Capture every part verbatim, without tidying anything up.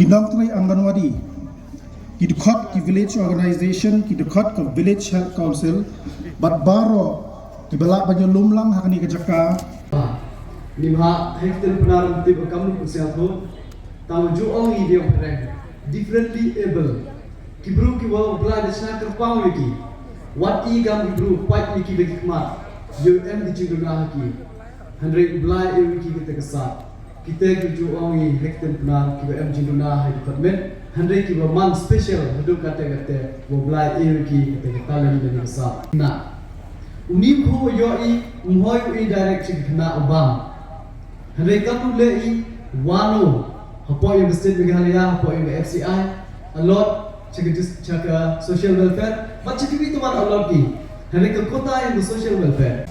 Ki nongtrei Anganwadi, ki dkhot ki village organization, ki dkhot ka village health council, bad baroh kiba lah ban ïalum lang ha kane ka jaka. Ni bha hekten pnar mtip kam lu pynsiang tho. Tang ju ong i dia phareng differently able. Ki bru ki wa Blai da shna kyrpang ïa ki. Wat i kam ki bru pait ïa ki bad ki khmat. Ïoh em ki jingduna ha ki. Hynrei Blai e ïa ki kata ka sap. Kita ki ju ong i hekten pnar kiba em jingduna ha department. Hynrei kiba man special haduh kata kata wa Blai e ïa ki kata ka talent da ka sap. Na. Uni ko ïoh i mhoi u i direct sha ki khynnah u bam. Hynrei kam u leh i wano hapoh ïa ka state Meghalaya, hapoh ïa ka F C I, a lot sha ka dis-, sha ka social welfare, bad sha kiwei tu wan a lot ki. Hynrei ka kota ïa ka social welfare.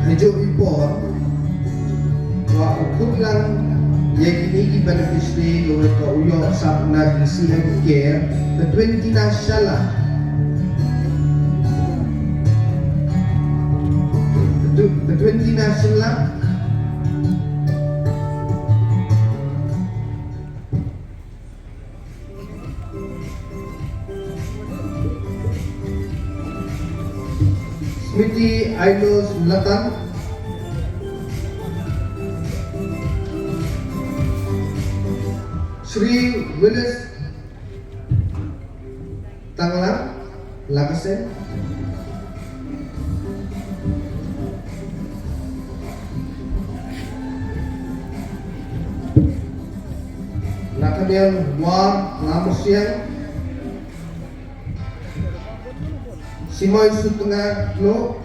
Hajuh i por, wa u khut lang ïa kine ki beneficiary, ka u ïoh sap na ki C M Care, ka twenty na shala. Ka tw-, ka twenty na shala. Smriti Ainos Latan. Shri Willis Tanglang, Lakasen. Nathaniel War, Lamasiang. Simoi Sutnga Klo.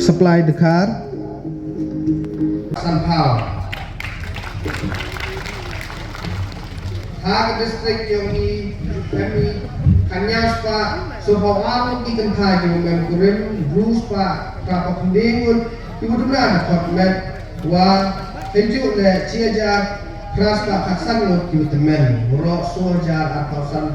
Supply Dkhar. Sanphaw. Ha ka district yong i, em i, khyndai spah, so phaw ar ngut ki kynthai ki mem kurim, hynriew spah, phra phew khyndai ngut, ki wa duna da khot met, wa, hynjuh le, shi hajar, phra spah khatsan ngut ki wa tymmen, waroh so hajar, ar phaw san.